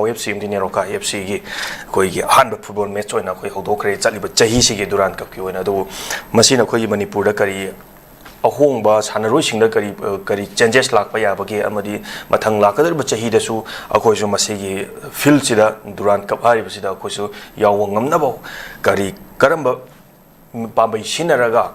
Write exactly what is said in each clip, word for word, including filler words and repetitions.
F C ꯑꯃꯗꯤ NEROCA F ꯁꯤꯒꯤ ꯑꯩꯈꯣꯏꯒꯤ ꯑꯍꯥꯟꯕ ꯐꯨꯠꯕꯣꯜ ꯃꯦꯠꯆ ꯑꯣꯏꯅ ꯑꯩꯈꯣꯏ ꯍꯧꯗꯣꯛꯈ꯭ꯔꯦ ꯆꯠꯂꯤꯕ ꯆꯍꯤꯁꯤꯒꯤ ꯗꯨꯔꯥꯟ ꯀꯞꯀꯤ ꯑꯣꯏꯅ꯫ ꯑꯗꯨꯕꯨ ꯃꯁꯤꯅ ꯑꯩꯈꯣꯏꯒꯤ ꯃꯅꯤꯄꯨꯔꯗ ꯀꯔꯤ ꯑꯍꯣꯡꯕ, ꯁꯥꯟꯅꯔꯣꯏꯁꯤꯡꯗ ꯀꯔꯤ, ꯀꯔꯤ ꯆꯦꯟꯖꯦꯁ ꯂꯥꯛꯄ ꯌꯥꯕꯒꯦ, ꯑꯃꯗꯤ ꯃꯊꯪ ꯂꯥꯛꯀꯗꯧꯔꯤꯕ ꯆꯍꯤꯗꯁꯨ ꯑꯩꯈꯣꯏꯁꯨ ꯃꯁꯤꯒꯤ ꯐꯤꯜꯁꯤꯗ, ꯗꯨꯔꯥꯟ ꯀꯞ ꯍꯥꯏꯔꯤꯕꯁꯤꯗ ꯑꯩꯈꯣꯏꯁꯨ ꯌꯥꯎꯕ ꯉꯝꯅꯕ ꯀꯔꯤ, ꯀꯔꯝꯕ ꯄꯥꯝꯕꯩ ꯁꯤꯖꯤꯟꯅꯔꯒ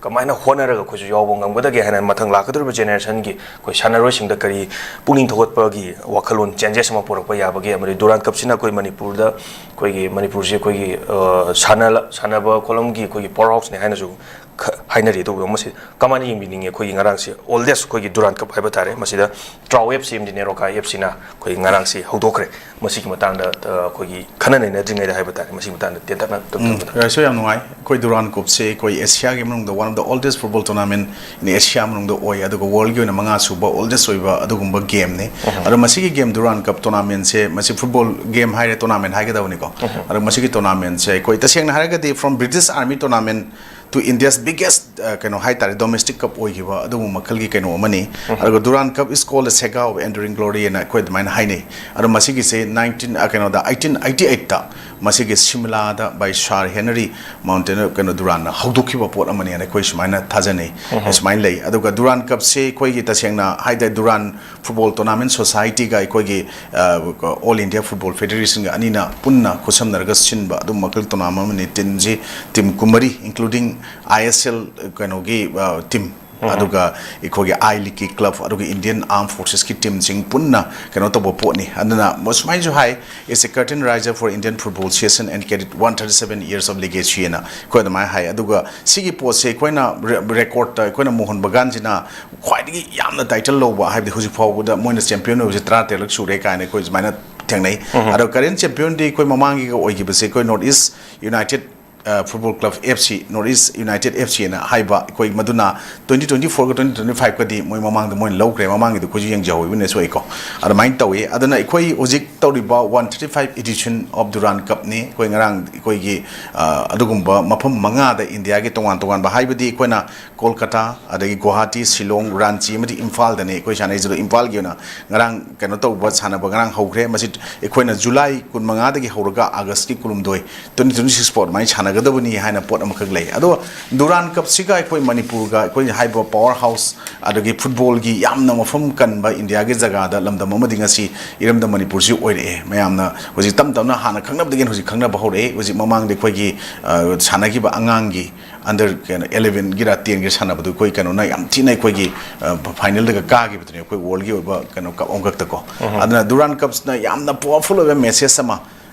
ꯀꯃꯥꯏꯅ ꯍꯣꯠꯅꯔꯒ ꯑꯩꯈꯣꯏꯁꯨ ꯌꯥꯎꯕ ꯉꯝꯒꯗꯒꯦ ꯍꯥꯏꯅ ꯃꯊꯪ ꯂꯥꯛꯀꯗꯧꯔꯤꯕ ꯖꯦꯅꯦꯔꯦꯁꯟꯒꯤ ꯑꯩꯈꯣꯏ ꯁꯥꯟꯅꯔꯣꯏꯁꯤꯡꯗ ꯀꯔꯤ ꯄꯨꯛꯅꯤꯡ ꯊꯧꯒꯠꯄꯒꯤ ꯋꯥꯈꯜꯂꯣꯟ, ꯆꯦꯟꯖꯦꯁ ꯑꯃ ꯄꯨꯔꯛꯄ ꯌꯥꯕꯒꯦ, ꯑꯃꯗꯤ ꯗꯨꯔꯥꯟ ꯀꯞꯁꯤꯅ ꯑꯩꯈꯣꯏ ꯃꯅꯤꯄꯨꯔꯗ, ꯑꯩꯈꯣꯏꯒꯤ ꯃꯅꯤꯄꯨꯔꯁꯤ ꯑꯩꯈꯣꯏꯒꯤ, ꯑ, ꯁꯥꯟꯅ-, ꯁꯥꯟꯅꯕ ꯈꯣꯠꯂꯝꯒꯤ ꯑꯩꯈꯣꯏꯒꯤ ꯄꯋꯥꯔ ꯍꯥꯎꯁꯅꯤ ꯍꯥꯏꯅꯁꯨ ꯈ-, ꯍꯥꯏꯅꯔꯤ꯫ ꯑꯗꯨꯕꯨ ꯃꯁꯤ ꯀꯃꯥꯏꯅ ꯌꯦꯡꯕꯤꯅꯤꯡꯉꯤ? ꯑꯩꯈꯣꯏꯒꯤ ꯉꯔꯥꯡꯁꯦ ꯑꯣꯜꯗꯦꯁ ꯑꯩꯈꯣꯏꯒꯤ ꯗꯨꯔꯥꯟ ꯀꯞ ꯍꯥꯏꯕ ꯇꯥꯔꯦ, ꯃꯁꯤꯗ ꯇ꯭ꯔꯥꯎ ꯑꯦꯐ ꯁꯤ ꯑꯃꯗꯤ ꯅꯦꯔꯣꯀꯥ ꯑꯦꯐ ꯁꯤꯅ ꯑꯩꯈꯣꯏ ꯉꯔꯥꯡꯁꯤ ꯍꯧꯗꯣꯛꯈ꯭ꯔꯦ꯫ ꯃꯁꯤꯒꯤ ꯃꯇꯥꯡꯗ, ꯑ, ꯑꯩꯈꯣꯏꯒꯤ ꯈꯟꯅ ꯅꯩꯅꯗ꯭ꯔꯤꯉꯩꯗ ꯍꯥꯏꯕ ꯇꯥꯔꯦ, ꯃꯁꯤꯒꯤ ꯃꯇꯥꯡꯗ ꯇꯦꯟꯇꯛꯅ ꯑꯗꯨꯝ ꯎꯝ, ꯊꯝꯕꯗ꯫ ꯌꯥꯏꯁꯨ ꯌꯥꯝ ꯅꯨꯡꯉꯥꯏ꯫ ꯑꯩꯈꯣꯏ ꯗꯨꯔꯥꯟ ꯀꯞꯁꯦ ꯑꯩꯈꯣꯏ ꯑꯦꯁꯤꯌꯥꯒꯤ ꯃꯅꯨꯡꯗ one of the oldest football tournament in Asia ꯃꯅꯨꯡꯗ ꯑꯣꯏ, ꯑꯗꯨꯒ ꯋꯥꯔꯜꯒꯤ ꯑꯣꯏꯅ ꯃꯉꯥ ꯁꯨꯕ ꯑꯣꯜꯗꯦꯁ ꯑꯣꯏꯕ ꯑꯗꯨꯒꯨꯝꯕ ꯒꯦꯝꯅꯤ꯫ ꯑꯗꯣ ꯃꯁꯤꯒꯤ ꯒꯦꯝ ꯗꯨꯔꯥꯟ ꯀꯞ ꯇꯣꯔꯅꯥꯃꯦꯟꯁꯦ, ꯃꯁꯤ ꯐꯨꯠꯕꯣꯜ ꯒꯦꯝ ꯍꯥꯏꯔꯦ, ꯇꯣꯔꯅꯥꯃꯦꯟ ꯍꯥꯏꯒꯗꯕꯅꯤꯀꯣ꯫ ꯑꯗꯣ ꯃꯁꯤꯒꯤ ꯇꯣꯔꯅꯥꯃꯦꯟꯁꯦ ꯑꯩꯈꯣꯏ ꯇꯁꯦꯡꯅ ꯍꯥꯏꯔꯒꯗꯤ from British Army tournament to India's biggest, ꯑ, ꯀꯩꯅꯣ ꯍꯥꯏꯇꯥꯔꯦ, ꯗꯣꯃꯦꯁꯇꯤꯛ ꯀꯞ ꯑꯣꯏꯈꯤꯕ ꯑꯗꯨꯒꯨꯝꯕ ꯃꯈꯜꯒꯤ ꯀꯩꯅꯣ ꯑꯃꯅꯤ꯫ ꯑꯗꯨꯒ Durand Cup is called the saga of enduring glory ꯍꯥꯏꯅ ꯑꯩꯈꯣꯏ ꯑꯗꯨꯃꯥꯏꯅ ꯍꯥꯏꯅꯩ꯫ ꯑꯗꯣ ꯃꯁꯤꯒꯤꯁꯦ nineteen, ꯑ, ꯀꯩꯅꯣꯗ, eighteen eighty-eight ꯇ ꯃꯁꯤꯒꯤ ꯁꯤꯝꯂꯥꯗ by Sir Henry Mountbatten, ꯀꯩꯅꯣ, ꯗꯨꯔꯥꯟꯅ ꯍꯧꯗꯣꯛꯈꯤꯕ ꯄꯣꯠ ꯑꯃꯅꯤ ꯍꯥꯏꯅ ꯑꯩꯈꯣꯏ ꯁꯨꯃꯥꯏꯅ ꯊꯥꯖꯅꯩ꯫ ꯁꯨꯃꯥꯏꯅ ꯂꯩ꯫ ꯑꯗꯨꯒ ꯗꯨꯔꯥꯟ ꯀꯞꯁꯦ ꯑꯩꯈꯣꯏꯒꯤ ꯇꯁꯦꯡꯅ ꯍꯥꯏ ꯇꯥꯔꯦ, ꯗꯨꯔꯥꯟ ꯐꯨꯠꯕꯣꯜ ꯇꯣꯔꯅꯥꯃꯦꯟ ꯁꯣꯁꯥꯏꯇꯤꯒ ꯑꯩꯈꯣꯏꯒꯤ, ꯑ, ꯑꯣꯜ ꯏꯟꯗꯤꯌꯥ ꯐꯨꯠꯕꯣꯜ ꯐꯦꯗꯦꯔꯦꯁꯟꯒ ꯑꯅꯤꯅ ꯄꯨꯟꯅ ꯈꯨꯠꯁꯝꯅꯔꯒ ꯁꯤꯟꯕ ꯑꯗꯨꯝꯕ ꯃꯈꯜ ꯇꯣꯔꯅꯥꯃꯦꯟ ꯑꯃꯅꯤ꯫ ꯇꯤꯝꯁꯤ ꯇꯤꯝ ꯀꯨꯟꯃꯔꯤ, including I S L ꯀꯩꯅꯣꯒꯤ, ꯑ, ꯇꯤꯝ, ꯑꯗꯨꯒ ꯑꯩꯈꯣꯏꯒꯤ ꯑꯥꯏ ꯂꯤꯛꯀꯤ ꯀ꯭ꯂꯕ, ꯑꯗꯨꯒ Indian Armed Forces ꯀꯤ ꯇꯤꯝꯁꯤꯡ ꯄꯨꯟꯅ ꯀꯩꯅꯣ ꯇꯧꯕ ꯄꯣꯠꯅꯤ꯫ ꯑꯗꯨꯅ ꯃ-, ꯁꯨꯃꯥꯏꯅꯁꯨ ꯍꯥꯏ, "It's a curtain raiser for Indian football season and carried one thirty-seven years of legacy" ꯍꯥꯏꯅ ꯑꯩꯈꯣꯏ ꯑꯗꯨꯃꯥꯏꯅ ꯍꯥꯏ꯫ ꯑꯗꯨꯒ ꯁꯤꯒꯤ ꯄꯣꯠꯁꯦ ꯑꯩꯈꯣꯏꯅ ꯔꯦ-, ꯔꯦꯀꯣꯔꯠꯇ ꯑꯩꯈꯣꯏꯅ ꯃꯣꯍꯟ ꯕꯒꯥꯟꯁꯤꯅ ꯈ꯭ꯋꯥꯏꯗꯒꯤ ꯌꯥꯝꯅ ꯇꯥꯏꯇꯜ ꯂꯧꯕ, ꯍꯥꯏꯕꯗꯤ ꯍꯧꯖꯤꯛ ꯐꯥꯎꯕꯗ ꯃꯣꯏꯅ ꯆꯦꯝꯄꯤꯌꯟ ꯑꯣꯏꯕꯁꯦ ꯇꯔꯥꯇꯔꯦꯠꯂꯛ ꯁꯨꯔꯦ ꯀꯥꯏꯅ ꯑꯩꯈꯣꯏ ꯁꯨꯃꯥꯏꯅ ꯊꯦꯡꯅꯩ꯫ ꯑꯗꯣ ꯀꯔꯦꯟ ꯆꯦꯝꯄꯤꯌꯟꯗꯤ ꯑꯩꯈꯣꯏ ꯃꯃꯥꯡꯒꯤꯒ ꯑꯣꯏꯈꯤꯕꯁꯦ ꯑꯩꯈꯣꯏ North East United football club F C, north east United F C ꯑꯅ ꯍꯥꯏꯕ, ꯑꯩꯈꯣꯏ ꯃꯗꯨꯅ ꯇ꯭ꯋꯦꯟꯇꯤ ꯇ꯭ꯋꯦꯟꯇꯤ ꯐꯣꯔꯒ ꯇ꯭ꯋꯦꯟꯇꯤ ꯇ꯭ꯋꯦꯟꯇꯤ ꯐꯥꯏꯚꯀꯗꯤ ꯃꯣꯏ ꯃꯃꯥꯡꯗ ꯃꯣꯏꯅ ꯂꯧꯈ꯭ꯔꯦ꯫ ꯃꯃꯥꯡꯒꯤꯗꯣ ꯑꯩꯈꯣꯏꯁꯨ ꯌꯦꯡꯖꯍꯧꯋꯦꯕ, ꯅꯦꯁꯨ ꯑꯩꯀꯣ꯫ ꯑꯗꯨꯃꯥꯏꯅ ꯇꯧꯋꯤ꯫ ꯑꯗꯨꯅ ꯑꯩꯈꯣꯏ ꯍꯧꯖꯤꯛ ꯇꯧꯔꯤꯕ one thirty five edition of Durand ꯀꯞꯅꯤ꯫ ꯑꯩꯈꯣꯏ ꯉꯔꯥꯡ ꯑꯩꯈꯣꯏꯒꯤ, ꯑ, ꯑꯗꯨꯒꯨꯝꯕ ꯃꯐꯝ ꯃꯉꯥꯗ ꯏꯟꯗꯤꯌꯥꯒꯤ ꯇꯣꯉꯥꯟ ꯇꯣꯉꯥꯟꯕ, ꯍꯥꯏꯕꯗꯤ ꯑꯩꯈꯣꯏꯅ ꯀꯣꯜꯀꯇꯥ, ꯑꯗꯒꯤ ꯒꯨꯋꯥꯍꯥꯇꯤ, ꯁꯤꯂꯣꯡ, ꯔꯥꯟꯆꯤ ꯑꯃꯗꯤ ꯏꯝꯐꯥꯜꯗꯅꯤ ꯑꯩꯈꯣꯏ ꯁꯥꯟꯅꯩꯁꯦ꯫ ꯑꯗꯣ ꯏꯝꯐꯥꯜꯒꯤ ꯑꯣꯏꯅ ꯉꯔꯥꯡ ꯀꯩꯅꯣ ꯇꯧꯕ, ꯁꯥꯟꯅꯕ ꯉꯔꯥꯡ ꯍꯧꯈ꯭ꯔꯦ꯫ ꯃꯁꯤ ꯑꯩꯈꯣꯏꯅ ꯖꯨꯂꯥꯏ ꯀꯨꯟꯃꯉꯥꯗꯒꯤ ꯍꯧꯔꯒ ꯑꯥꯒꯁꯀꯤ ꯀꯨꯟꯍꯨꯝꯗꯣꯏ, ꯇ꯭ꯋꯦꯟꯇꯤ ꯇ꯭ꯋꯦꯟꯇꯤ ꯁꯤꯛꯁ ꯐꯥꯎ ꯑꯗꯨꯃꯥꯏꯅ ꯁꯥꯟꯅꯒꯗꯕꯅꯤ ꯍꯥꯏꯅ ꯄꯣꯠ ꯑꯃꯈꯛ ꯂꯩ꯫ ꯑꯗꯣ ꯗꯨꯔꯥꯟ ꯀꯞꯁꯤꯒ ꯑꯩꯈꯣꯏ ꯃꯅꯤꯄꯨꯔꯒ, ꯑꯩꯈꯣꯏ ꯍꯥꯏꯕ ꯄꯋꯥꯔ ꯍꯥꯎꯁ, ꯑꯗꯒꯤ ꯐꯨꯠꯕꯣꯜꯒꯤ ꯌꯥꯝꯅ ꯃꯐꯝ ꯀꯟꯕ ꯏꯟꯗꯤꯌꯥꯒꯤ ꯖꯒꯥꯗ, ꯂꯝꯗꯝ ꯑꯃꯗꯤ ꯉꯁꯤ ꯏꯔꯝꯗꯝ ꯃꯅꯤꯄꯨꯔꯁꯤ ꯑꯣꯏꯔꯛꯑꯦ꯫ ꯃꯌꯥꯝꯅ ꯍꯧꯖꯤꯛ ꯇꯞ ꯇꯞꯅ, ꯍꯥꯟꯅ ꯈꯪꯅꯕꯗꯒꯤ ꯍꯧꯖꯤꯛ ꯈꯪꯅꯕ ꯍꯧꯔꯛꯑꯦ꯫ ꯍꯧꯖꯤꯛ ꯃꯃꯥꯡꯗ ꯑꯩꯈꯣꯏꯒꯤ, ꯑ, ꯁꯥꯟꯅꯈꯤꯕ ꯑꯉꯥꯡꯒꯤ ꯑꯟꯗꯔ, ꯀꯩꯅꯣ, ꯏꯂꯦꯚꯦꯟꯒꯤꯔ ꯇꯦꯟꯒꯤꯔ ꯁꯥꯟꯅꯕꯗꯨ ꯑꯩꯈꯣꯏ ꯀꯩꯅꯣꯅ ꯌꯥꯝ ꯊꯤꯅ ꯑꯩꯈꯣꯏꯒꯤ, ꯑ, ꯐꯥꯏꯅꯦꯜꯗꯒ ꯀꯥꯈꯤꯕꯗꯨꯅꯦ, ꯑꯩꯈꯣꯏ ꯋꯥꯔꯜꯒꯤ ꯑꯣꯏꯕ ꯀꯩꯅꯣ ꯀꯞ ꯑꯃꯈꯛꯇꯀꯣ꯫ ꯑꯗꯨꯅ ꯗꯨꯔꯥꯟ ꯀꯞꯁꯤꯅ ꯌꯥꯝꯅ ꯄꯋꯥꯔꯐꯨꯜ ꯑꯣꯏꯕ ꯃꯦꯁꯦꯖ ꯑꯃ,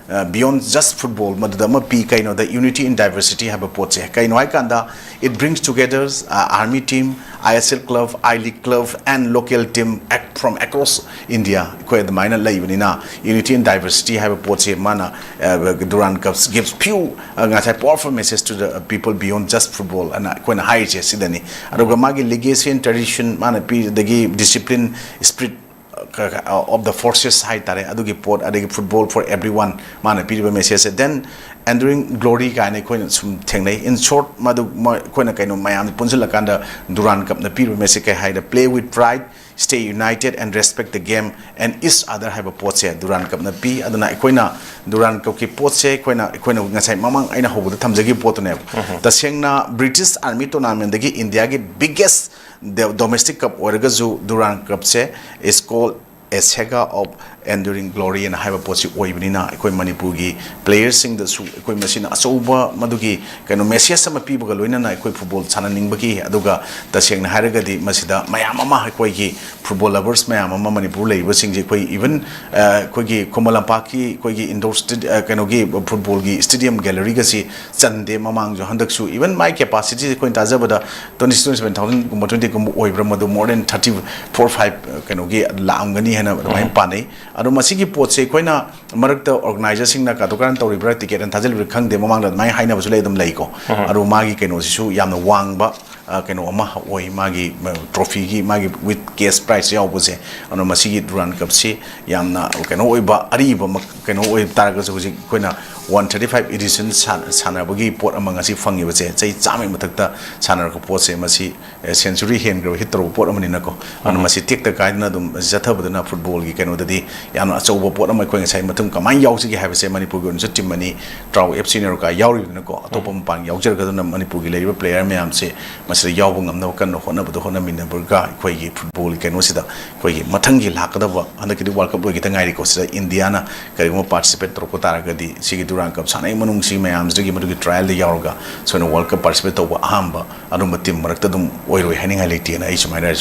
ꯕꯤꯌꯣꯟ ꯖꯁ ꯐꯨꯠꯕꯣꯜ, ꯃꯗꯨꯗ ꯑꯃ ꯄꯤ꯫ ꯀꯩꯅꯣꯗ, ꯌꯨꯅꯤꯇꯤ ꯏꯟ ꯗꯥꯏꯚꯔꯁꯤꯇꯤ ꯍꯥꯏꯕ ꯄꯣꯠꯁꯦ꯫ ꯀꯩꯅꯣ ꯍꯥꯏꯀꯥꯟꯗ, it brings together, uh, army team, I S L club, I League club and local team ac-, from across India꯫ ꯑꯩꯈꯣꯏ ꯑꯗꯨꯃꯥꯏꯅ ꯂꯩꯕꯅꯤꯅ, ꯌꯨꯅꯤꯇꯤ ꯏꯟ ꯗꯥꯏꯚꯔꯁꯤꯇꯤ ꯍꯥꯏꯕ ꯄꯣꯠꯁꯦ ꯃꯥꯅ, ꯑ, ꯗꯨꯔꯥꯟ ꯀꯞꯁ gives few, ꯑ, ꯉꯁꯥꯏ powerful message to the people beyond just football ꯑꯅ ꯑꯩꯈꯣꯏꯅ ꯍꯥꯏꯔꯤꯁꯦ ꯁꯤꯗꯅꯤ꯫ ꯑꯗꯨꯒ ꯃꯥꯒꯤ legacy and tradition ꯃꯥꯅ ꯄꯤ, ꯑꯗꯒꯤ discipline, spirit, ꯑ, ꯀ-, ꯀ-, of the forces ꯍꯥꯏ ꯇꯥꯔꯦ, ꯑꯗꯨꯒꯤ ꯄꯣꯠ, ꯑꯗꯒꯤ football for everyone ꯃꯥꯅ ꯄꯤꯔꯤꯕ ꯃꯦꯁꯦꯖꯁꯦ꯫ Then enduring glory ꯀꯥꯏꯅ ꯑꯩꯈꯣꯏꯅ ꯁꯨꯝ ꯊꯦꯡꯅꯩ꯫ In short, ꯃꯗꯨ ꯃ-, ꯑꯩꯈꯣꯏꯅ ꯀꯩꯅꯣ ꯃꯌꯥꯝ ꯄꯨꯟꯁꯤꯜꯂꯀꯥꯟꯗ ꯗꯨꯔꯥꯟ ꯀꯞꯅ ꯄꯤꯔꯤꯕ ꯃꯦꯁꯦꯖ ꯀꯩ ꯍꯥꯏꯗ, play with pride, stay united and respect the game and each other ꯍꯥꯏꯕ ꯄꯣꯠꯁꯦ ꯗꯨꯔꯥꯟ ꯀꯞꯅ ꯄꯤ꯫ ꯑꯗꯨꯅ ꯑꯩꯈꯣꯏꯅ ꯗꯨꯔꯥꯟ ꯀꯞꯀꯤ ꯄꯣꯠꯁꯦ ꯑꯩꯈꯣꯏꯅ, ꯑꯩꯈꯣꯏꯅ ꯉꯁꯥꯏ ꯃꯃꯥꯡ ꯑꯩꯅ ꯍꯧꯕꯗ ꯊꯝꯖꯈꯤꯕ ꯄꯣꯠꯇꯨꯅꯦꯕ꯫ ꯇꯁꯦꯡꯅ ꯕ꯭ꯔꯤꯇꯤꯁ ꯑꯥꯔꯃꯤ ꯇꯣꯔꯅꯥꯃꯦꯟꯗꯒꯤ ꯏꯟꯗꯤꯌꯥꯒꯤ biggest ꯗꯣꯃꯦꯁꯇꯤꯛ ꯀꯞ ꯑꯣꯏꯔꯒꯁꯨ ꯗꯨꯔꯥꯟ ꯀꯞꯁꯦ is called a saga of enduring glory ꯑꯅ ꯍꯥꯏꯕ ꯄꯣꯠꯁꯤ ꯑꯣꯏꯕꯅꯤꯅ, ꯑꯩꯈꯣꯏ ꯃꯅꯤꯄꯨꯔꯒꯤ ꯄ꯭ꯂꯦꯌꯔꯁꯤꯡꯗꯁꯨ ꯑꯩꯈꯣꯏ ꯃꯁꯤꯅ ꯑꯆꯧꯕ ꯃꯗꯨꯒꯤ ꯀꯩꯅꯣ ꯃꯦꯁꯦꯖ ꯑꯃ ꯄꯤꯕꯒ ꯂꯣꯏꯅꯅ ꯑꯩꯈꯣꯏ ꯐꯨꯠꯕꯣꯜ ꯁꯥꯟꯅꯅꯤꯡꯕꯒꯤ, ꯑꯗꯨꯒ ꯇꯁꯦꯡꯅ ꯍꯥꯏꯔꯒꯗꯤ ꯃꯁꯤꯗ ꯃꯌꯥꯝ ꯑꯃ, ꯑꯩꯈꯣꯏꯒꯤ ꯐꯨꯠꯕꯣꯜ ꯂꯚꯔꯁ ꯃꯌꯥꯝ ꯑꯃ ꯃꯅꯤꯄꯨꯔ ꯂꯩꯔꯤꯕꯁꯤꯡꯁꯦ ꯑꯩꯈꯣꯏ even, ꯑ, ꯑꯩꯈꯣꯏꯒꯤ ꯈꯨꯃꯟ ꯂꯝꯄꯥꯛꯀꯤ ꯑꯩꯈꯣꯏꯒꯤ ꯏꯟꯗꯣꯔ ꯁ꯭ꯇꯦꯗꯤ-, ꯑ, ꯀꯩꯅꯣꯒꯤ ꯐꯨꯠꯕꯣꯜꯒꯤ ꯁ꯭ꯇꯦꯗꯤꯌꯝ ꯒꯦꯂꯔꯤꯒꯁꯤ ꯆꯟꯗꯦ꯫ ꯃꯃꯥꯡꯁꯨ, ꯍꯟꯗꯛꯁꯨ even ꯃꯥꯏ ꯀꯦꯄꯥꯁꯤꯇꯤꯁꯦ ꯑꯩꯈꯣꯏꯅ ꯇꯥꯖꯕꯗ twenty, twenty seven thousand ꯒꯨꯝꯕ, twenty ꯒꯨꯝꯕ ꯑꯣꯏꯕ꯭ꯔꯥ, ꯃꯗꯨ more than thirty four, five, ꯑ, ꯀꯩꯅꯣꯒꯤ ꯂꯥꯛꯑꯝꯒꯅꯤ ꯍꯥꯏꯅ ꯑꯗꯨꯃꯥꯏꯅ ꯄꯥꯅꯩ꯫ ꯑꯗꯣ ꯃꯁꯤꯒꯤ ꯄꯣꯠꯁꯦ ꯑꯩꯈꯣꯏꯅ ꯃꯔꯛꯇ ꯑꯣꯔꯒꯅꯥꯏꯖꯔꯁꯤꯡꯅ ꯀꯥꯇꯨ ꯀꯥꯔꯟ ꯇꯧꯔꯤꯕ꯭ꯔꯥ, ꯇꯤꯀꯦꯠ ꯍꯟꯅ ꯊꯥꯖꯤꯜꯂꯤꯕ꯭ꯔꯥ ꯈꯪꯗꯦ, ꯃꯃꯥꯡꯗ ꯑꯗꯨꯃꯥꯏꯅ ꯍꯥꯏꯅꯕꯁꯨ ꯂꯩ, ꯑꯗꯨꯝ ꯂꯩꯀꯣ꯫ ꯑꯗꯣ ꯃꯥꯒꯤ ꯀꯩꯅꯣꯁꯤꯁꯨ ꯌꯥꯝꯅ ꯋꯥꯡꯕ, ꯑ, ꯀꯩꯅꯣ ꯑꯃ ꯑꯣꯏ, ꯃꯥꯒꯤ, ꯑ, ꯇ꯭ꯔꯣꯐꯤꯒꯤ, ꯃꯥꯒꯤ with cash prize ꯌꯥꯎꯕꯁꯦ꯫ ꯑꯗꯨꯅ ꯃꯁꯤꯒꯤ ꯗꯨꯔꯥꯟ ꯀꯞꯁꯤ ꯌꯥꯝꯅ ꯀꯩꯅꯣ ꯑꯣꯏꯕ, ꯑꯔꯤꯕ ꯃꯛ-, ꯀꯩꯅꯣ ꯑꯣꯏ ꯇꯥꯔꯒꯁꯨ, ꯍꯧꯖꯤꯛ ꯑꯩꯈꯣꯏꯅ ꯋꯥꯟ ꯊꯥꯔꯇꯤ ꯐꯥꯏꯚ ꯏꯗꯤꯁꯟ ꯁꯥꯟꯅꯕꯒꯤ ꯄꯣꯠ ꯑꯃ ꯉꯁꯤ ꯐꯪꯉꯤꯕꯁꯦ, ꯆꯍꯤ ꯆꯥꯝꯃꯒꯤ ꯃꯊꯛꯇ ꯁꯥꯟꯅꯔꯛꯄ ꯄꯣꯠꯁꯦ, ꯃꯁꯤ ꯁꯦꯟꯆꯨꯔꯤ ꯍꯦꯟꯈ꯭ꯔꯕ, ꯍꯤꯠ ꯇꯧꯔꯕ ꯄꯣꯠ ꯑꯃꯅꯤꯅꯀꯣ꯫ ꯑꯗꯨꯅ ꯃꯁꯤ ꯇꯦꯛꯇ ꯀꯥꯏꯗꯅ ꯑꯗꯨꯝ ꯆꯠꯊꯕꯗꯨꯅ ꯐꯨꯠꯕꯣꯜꯒꯤ ꯀꯩꯅꯣꯗꯗꯤ ꯌꯥꯝꯅ ꯑꯆꯧꯕ ꯄꯣꯠ ꯑꯃ꯫ ꯑꯩꯈꯣꯏ ꯉꯁꯥꯏ ꯃꯊꯪ ꯀꯃꯥꯏꯅ ꯌꯥꯎꯁꯤꯒꯦ ꯍꯥꯏꯕꯁꯦ, ꯃꯅꯤꯄꯨꯔꯒꯤ ꯑꯣꯏꯅꯁꯨ ꯇꯤꯝ ꯑꯅꯤ, ꯇ꯭ꯔꯥꯎ ꯑꯦꯐ ꯁꯤ ꯅꯦꯔꯣꯀꯥ ꯌꯥꯎꯔꯤꯕꯅꯤꯅꯀꯣ, ꯑꯇꯣꯞꯄ ꯃꯄꯥꯟ ꯌꯥꯎꯖꯔꯒꯗꯨꯅ ꯃꯅꯤꯄꯨꯔꯒꯤ ꯂꯩꯔꯤꯕ ꯄ꯭ꯂꯦꯌꯔ ꯃꯌꯥꯝꯁꯦ ꯃꯁꯤꯗ ꯌꯥꯎꯕ ꯉꯝꯅꯕ ꯀꯟꯅ ꯍꯣꯠꯅꯕꯗ ꯍꯣꯠꯅꯃꯤꯟꯅꯕꯒ, ꯑꯩꯈꯣꯏꯒꯤ ꯐꯨꯠꯕꯣꯜꯒꯤ ꯀꯩꯅꯣꯁꯤꯗ ꯑꯩꯈꯣꯏꯒꯤ ꯃꯊꯪꯒꯤ ꯂꯥꯛꯀꯗꯕ, ꯍꯟꯗꯛꯀꯤꯗꯤ ꯋꯥꯔꯜ ꯀꯞ ꯂꯣꯏꯈꯤꯗ ꯉꯥꯏꯔꯤꯀꯣ, ꯁꯤꯗ ꯏꯟꯗꯤꯌꯥꯅ ꯀꯔꯤꯒꯨꯝꯕ ꯄꯥꯔꯇꯤꯁꯤꯄꯦꯠ ꯇꯧꯔꯛꯄ ꯇꯥꯔꯒꯗꯤ, ꯁꯤꯒꯤ ꯗꯨꯔꯥꯟ ꯀꯞ ꯁꯥꯟꯅꯩ ꯃꯅꯨꯡꯁꯤ ꯃꯌꯥꯝꯁꯤꯗꯒꯤ ꯃꯗꯨꯒꯤ ꯇ꯭ꯔꯥꯏꯌꯦꯜꯗ ꯌꯥꯎꯔꯒ ꯁꯣꯏꯅ ꯋꯥꯔꯜ ꯀꯞ ꯄꯥꯔꯇꯤꯁꯤꯄꯦꯠ ꯇꯧꯕ ꯑꯍꯥꯟꯕ ꯑꯗꯨꯝꯕ ꯇꯤꯝ ꯃꯔꯛꯇ ꯑꯗꯨꯝ ꯑꯣꯏꯔꯣꯏ ꯍꯥꯏꯅꯤꯡꯉꯥꯏ ꯂꯩꯇꯦꯅ ꯑꯩ ꯁꯨꯃꯥꯏꯅ